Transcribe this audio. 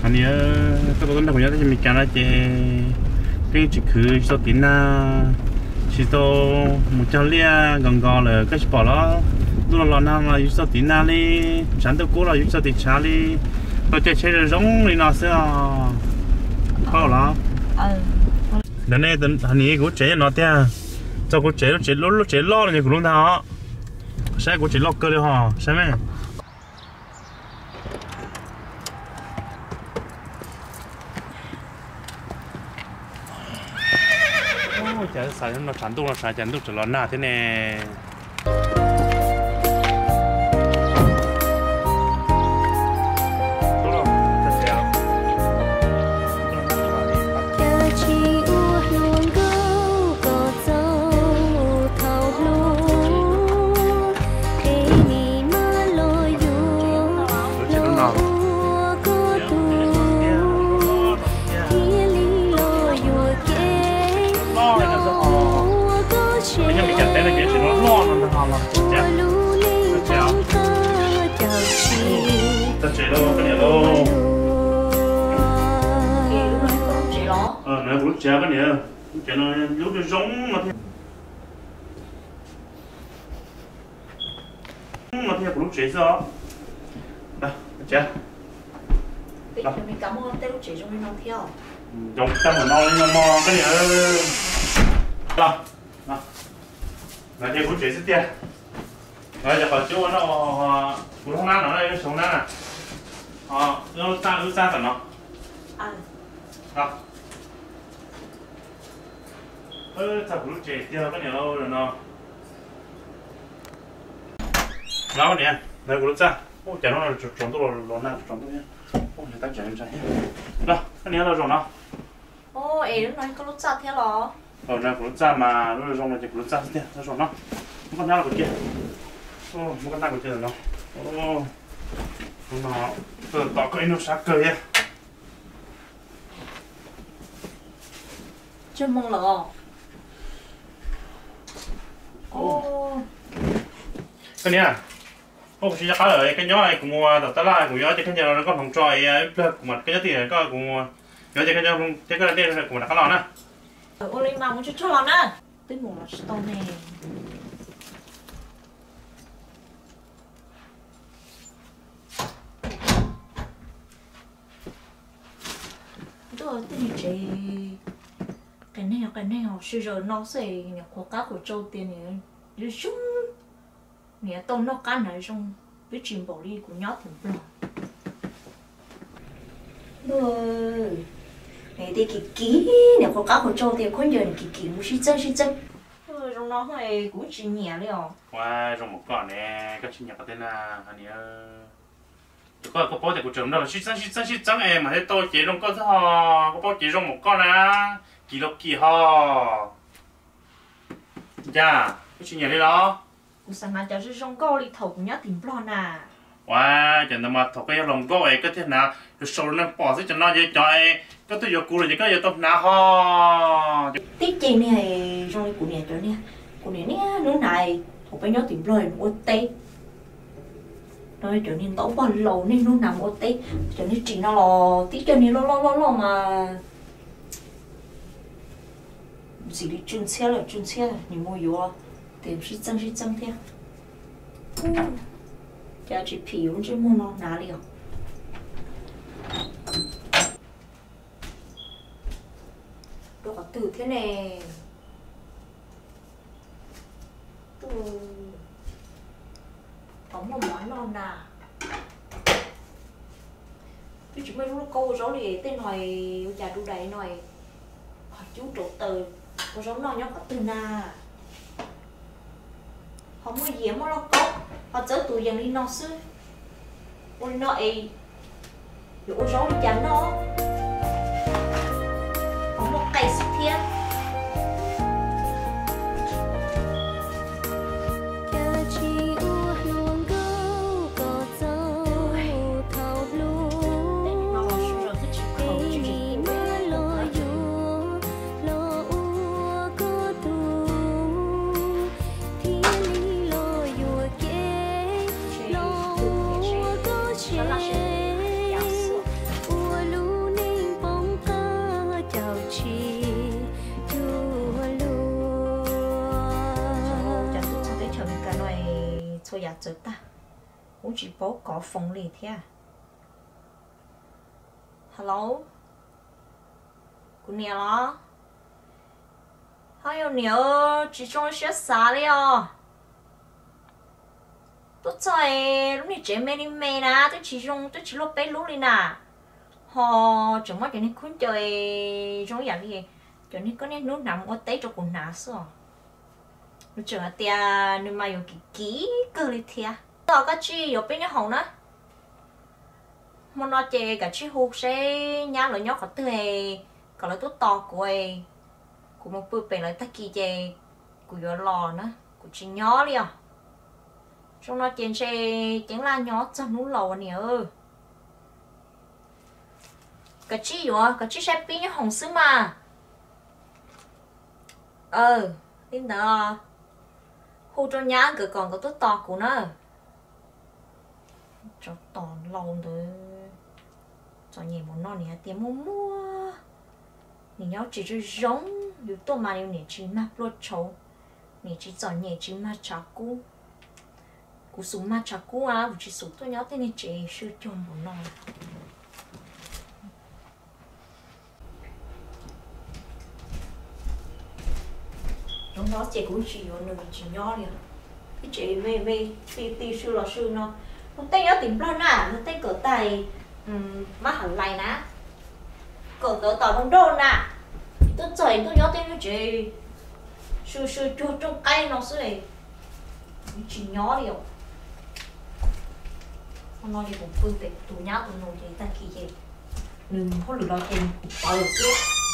Niam, koj tau tuaj nrog kuv nyob teb chaws Amelikas no ces koj yeej tsis khwv, tsis tau tiv nag, tsis tau mus cog liaj nkaus nkaus lawm, koj tsis pom los? Ntuj los los nag los yus tsis tau tiv nag li, tshav ntuj kub los yus tsis tau tiv tshav li, tau caij tsheb zoo zoo li no xwb os. Paub los? Ntawm ne, niam, kuv lub tsev nyob no tiag. Txog kuv tsev, lub tsev, lub tsev loj no yog kuv lub ntag os. Saib kuv tsev loj kawg li hos, saib me. Cas xav no tshav ntuj no, xav cas ntuj tseem los nag thiab ne. Tag tsev lauj, koj niam lauj. Kuv lub tsev, koj niam, lub tsev no lub zoo no thiab. No thiab kuv lub tsev xwb os. Zoo tag npaum no li no mog koj niam. Los, no ces kuv lub tsev xwb tiag. Cov qhov cub ua no, kuv lub hoob nab no, lub hoob nab na. Lub txaj, lub txaj tom no. Txaj kuv lub tsev tiag koj niam lauj no. Los niam, no kuv lub txaj. Ua cas hnub no tsaus ntuj los nag tsaus ntuj thiab. Ua niam tab tsev ntsa thiab. Los koj niam, los zaum no. Es lub no koj lub txaj thiab los? No kuv lub txaj mas, lub zoo no ces kuv lub txaj xwb tiag, los zaum no. Muab koj hnab los kuv cia. Muab koj hnab kuv cia no. Hnub no tuaj tos koj ib hnub sab kawg thiab. Txog hmo lawm. Koj niam, koj kuv tsis nco qab lawm, koj nyob kuv mus tom tab laj, kuv yuav cov khaub ncaws no rau koj hloov tso, ib pliag kuv mam, koj nyob tim koj, kuv yuav cov khaub ncaws thiab koj tej kuv mam rov qab los na. Ua li mas mus tsuag tsuag los na. Twb mus los tsis tau ne. Ntuj, tej niag tsev qias neeg qias neeg os, sij hawm no xwb niam qhuav qab qhuav tsau tias niam zoo, niam tau noj qab hnav zoo, twb tsis npaum li kuv nyob tim Nplog. Ntuj, niam tias kim kim, niam qhuav qab qhuav tsau tias khaub ncaws niam kim kim mus sib txeeb sib txeeb. Zoo no kuv tsis nyiam li os. Ua zoo mus koj ne, koj tsis nyiam qhov tej na, hais niam. Koj, koj paub tias kuv tseem nrog lawv sib txeeb sib txeeb sib txeeb es mam li tau cev zoo koj xwb ho. Koj paub cev zoo mus koj na, kim los kim ho. Cas koj tsis nyiam li los? Kuv xav hnav cov zoo zoo nkauj li thaum kuv nyob tim Nplog na. Ua, cov ntawd mas thaum koj yog hluas nkauj es koj thiaj hnav sau rau neeg pom xwb, cov no ces cov koj tuaj yuav kuv lawm ces koj yuav tau hnav ho. Tib ce niag zoo li kuv niam cov niag, kuv niam niaj hnub hnav, thaum peb nyob tim Nplog mus ua teb no, cov niag ntaub pog laus niaj hnub hnav mus ua teb, cov niag ris no los tib co niag loj loj loj loj mas ntxim li tsw ntxhiab lawm, tsw ntxhiab, nws mus yuav tes sib txeeb sib txeeb thiab. Cas tsis phim yus lub ntsej muag no hnav li os. Rau qhov twg thiab ne? Thaum muaj mov noj na, twb tsis muaj ib lub lauj kaub ua zaub li, tej no ua cas du dais no, qhov cub rau taws ua zaub noj nyob qhov twg na? Ho muaj yias muaj lauj kaub, ho txawb tus yees li no xwb. Ua li no es yuav ua zaub li cas noj? Ho muaj qe xwb thiab. Txawv tag, kuv tsis paub kov foos li thiab. Hello, kuv niam los? Ho yog niam, tsis zoo siab xav li os. Tuaj txog lub niag tsev me li me na, twb tsis zoo, twb tsis luaj peb lub li na. Ho tseem muab cov niag khaub ncaws zoo yam li cov niag koj niaj hnub hnav mus ua teb rau kuv hnav xwb os. Nws tseem hais tias nws mas yuav kim kim kawg li thiab. Txog koj tsij yuav peb nyob hoom na. Hmo no ces kav tsij hu seb nyab lawv nyob qhov twg, kom lawv tuaj tos kuv, kuv mus pw pem lawv tag kis ces kuv yuav los na, kuv tsis nyob li os. Zoo no ces ntshe ceeb laj nyob txog hnub laus niam. Kav tsij yuav, kav tsij saib pib nyob hoom xwb mas. Li ntawd, hu rau nyab nkawd kom nkawd tuaj tos kuv na. Tsov tom laus ntawd, txom nyem mus no nim hais tias muaj muaj, nim nyob tsis zoo zoo, yus tuaj mas yus niam tsis mag pluaj tshauv, niam tsis txom nyem tsis mag tshav kub. Kuv xub mag tshav kub a, kuv tsis xub tuaj nyob tej niag tsev sw cuag npaum no. Zoo no ces kuv tsis yuav nws tsis nyob li. Ib tsev me me ti ti sw los sw no. Luag tej nyob tim Nplog na, luag tej kawm tag mab ham lais na, kawm ntawv tom nrau nrau na, tuaj txog tuaj nyob tej niag tsev sw sw cuag rooj qaib no xwb, tsis nyob li os. Ua no ces kuv pw pem tus nyab tus nus ces tag kis ces nws hauj lwm los ces kuv pw lawm xwb.